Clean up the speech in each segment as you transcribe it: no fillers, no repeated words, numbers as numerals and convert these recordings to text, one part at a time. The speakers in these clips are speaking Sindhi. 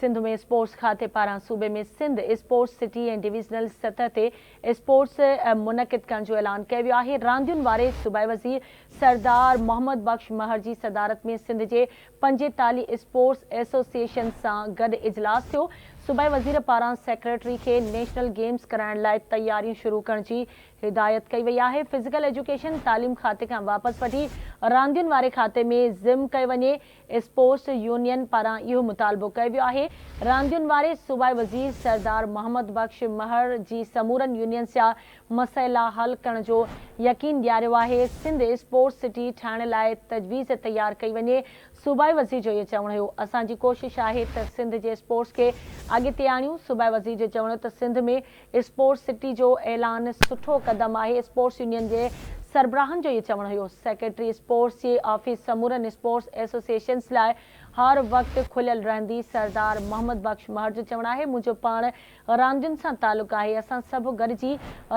سنڌ ۾ اسپورٽس کاتي پاران صوبي ۾ سنڌ اسپورٽس سٽي ۽ ڊويزنل سطح تي اسپورٽس منعقد ڪرڻ جو اعلان ڪيو ويو آهي. راندين واري صوبائي وزير سردار محمد بخش مهر جي صدارت ۾ سنڌ جي 45 اسپورٽس ايسوسيئيشن سان گڏ اجلاس ٿيو. صوبائي وزير پاران سيڪريٽري کي نيشنل گيمز ڪرائڻ لاء تياريون شروع ڪرڻ جي هدايت ڪئي وئي آهي، فزيڪل ايجوڪيشن تعليم کاتي کان واپس وٺي راندين واري کاتي ۾ ضم ڪيو وڃي، اسپورٽس يونين پاران اهو مطالبو ڪيو ويو آهي، راندين واري صوبائي وزير سردار محمد بخش مهر جي سمورن يونينز جا مسئلا حل ڪرڻ جو يقين ڏياريو آهي، سنڌ اسپورٽس سٽي ٺاهڻ لاء تجويز تيار ڪئي وڃي، صوبائي وزير جو اهو چوڻ هيو اسان جي ڪوشش آهي ته سنڌ جي اسپورٽس کي اڳتي آڻيون، صوبائي وزير جو چوڻ هو ته سنڌ ۾ اسپورٽس سٽي جو اعلان سٺو قدم آهي، اسپورٽس يونين جي سربراهن جو اهو چوڻ هيو سيڪريٽري اسپورٽس جي آفيس سمورن اسپورٽس ايسوسيئيشنز لاء هر وقت کليل رهندي، سردار محمد بخش مهر جو چوڻ آهي منهنجو پاڻ راندين سان تعلق آهي، اسان سڀ گڏجي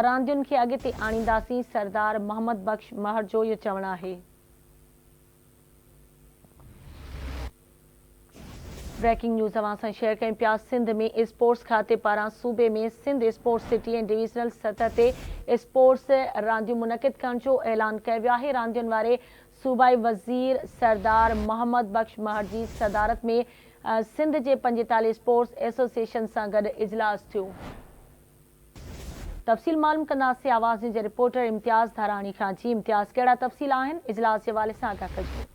راندين کي اڳتي آڻينداسين، سردار محمد بخش مهر جو اهو چوڻ آهي. بريڪنگ نيوز اوهان سان شيئر ڪيون پيا سنڌ ۾ اسپورٽس کاتي پاران صوبي ۾ سنڌ اسپورٽس سٽي ۽ ڊويزنل سطح تي اسپورٽس رانديون منعقد ڪرڻ جو اعلان ڪيو ويو آهي راندين واري صوبائي وزير سردار محمد بخش مهر جي صدارت ۾ سنڌ جي 45 اسپورٽس ايسوسيئيشن سان گڏ اجلاس ٿيو. تفصيل معلوم ڪنداسين آواز نيوز جي رپورٽر امتياز ڌاراڻي کان جي امتياز ڪهڙا تفصيل آهن اجلاس جي حوالي سان آگاهه ڪجو.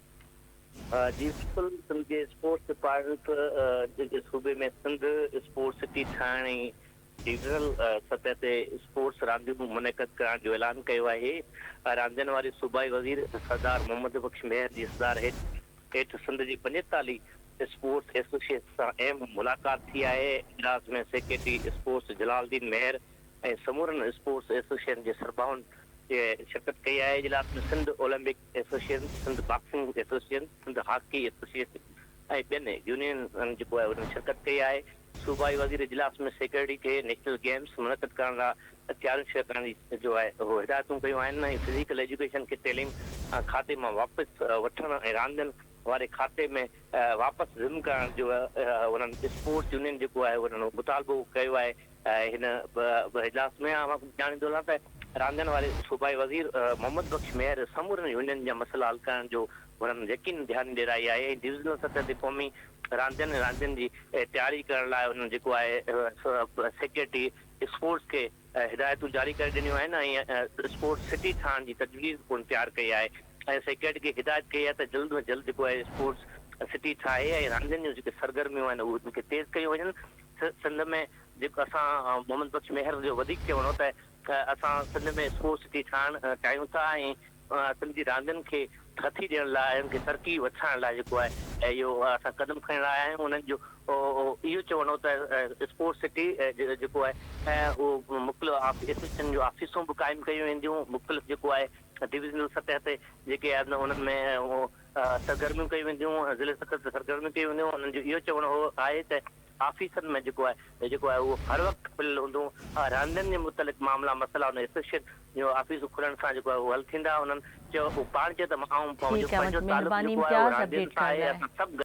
جي بلڪل سنڌ جي اسپورٽس ڊپارٽمينٽ جي صوبي ۾ سنڌ اسپورٽس سٽي ٺاهڻ ۽ ڊويزنل سطح تي اسپورٽس رانديون منعقد ڪرائڻ جو اعلان ڪيو آهي. راندين واري صوبائي وزير سردار محمد بخش مهر جي صدار هيٺ سنڌ جي 45 اسپورٽس ايسوسيئيشن سان اهم ملاقات ٿي آهي. اجلاس ۾ سيڪريٽري اسپورٽس جلال الدين مهر ۽ سمورن اسپورٽس ايسوسيئيشن جي سربراهن شرڪت ڪئي آهي. اجلاس ۾ Sindh Olympic association, Sindh boxing association, Sindh hockey association ۽ ٻين يونينن جيڪو آهي انهن شرڪت ڪئي آهي. صوبائي وزير اجلاس ۾ سيڪريٽري کي نيشنل گيمز منعقد ڪرڻ لاء تياريون شروع ڪرڻ جي جو آهي اهو هدايتون ڪيون آهن ۽ فزيڪل ايجوڪيشن کي تعليم کاتي مان واپس وٺڻ ۽ راندين واري کاتي ۾ واپس ضم ڪرڻ جو انهن اسپورٽس يونين جيڪو آهي انهن مطالبو ڪيو آهي. هن اجلاس ۾ اوهان کي ڄاڻيندو هلان ته راندين واري صوبائي وزير محمد بخش مهر سمورن يونين جا مسئلا حل ڪرڻ جو انهن يقين ڌياني ڏيرائي آهي ۽ ڊويزنل سطح تي قومي راندين ۽ راندين جي تياري ڪرڻ لاء انهن جيڪو آهي سيڪريٽري اسپورٽس کي هدايتون جاري ڪري ڏنيون آهن ۽ اسپورٽس سٽي ٺاهڻ جي تجويز پڻ تيار ڪئي آهي ۽ سيڪريٽري کي هدايت ڪئي آهي ته جلد ۾ جلد جيڪو آهي اسپورٽس سٽي ٺاهي ۽ راندين جون جيڪي سرگرميون آهن اهي ان کي تيز ڪيون وڃن. سنڌ ۾ جيڪو اسان محمد بخش مهر جو وڌيڪ چوڻ هو ته اسان سنڌ ۾ اسپورٽس سٽي ٺاهڻ چاهيون ٿا ۽ سنڌ جي راندين کي هٿي ڏيڻ لاء ان کي ترقي وٺرائڻ لاء جيڪو آهي اهو اسان قدم کڻي رهيا آهيون انهن جو اهو چوڻ هو ته اسپورٽس سٽي جيڪو آهي اهو مختلف ايسوسيئيشن جون آفيسون به قائم ڪيون وينديون مختلف جيڪو آهي ڊويزنل سطح تي جيڪي آهن انهن ۾ سرگرميون ڪيون وينديون ضلعي سطح تي سرگرميون ڪيون وينديون انهن جو اهو چوڻ هو آهي ته آفيسن ۾ جيڪو آهي جيڪو آهي اهو هر وقت کليل هوندو راندين جي متعلق معاملا مسئلا ان ايسوسيئيشن جون آفيسون کلڻ سان جيڪو آهي اهو حل ٿيندا انهن چيو پاڻ چيو ته آئون ٺيڪ آهي پنهنجو تعلق مهرباني جيڪو آهي اهو امتياز راندين اپڊيٽ سان ڪرڻ آهي لاء. اسان سڀ.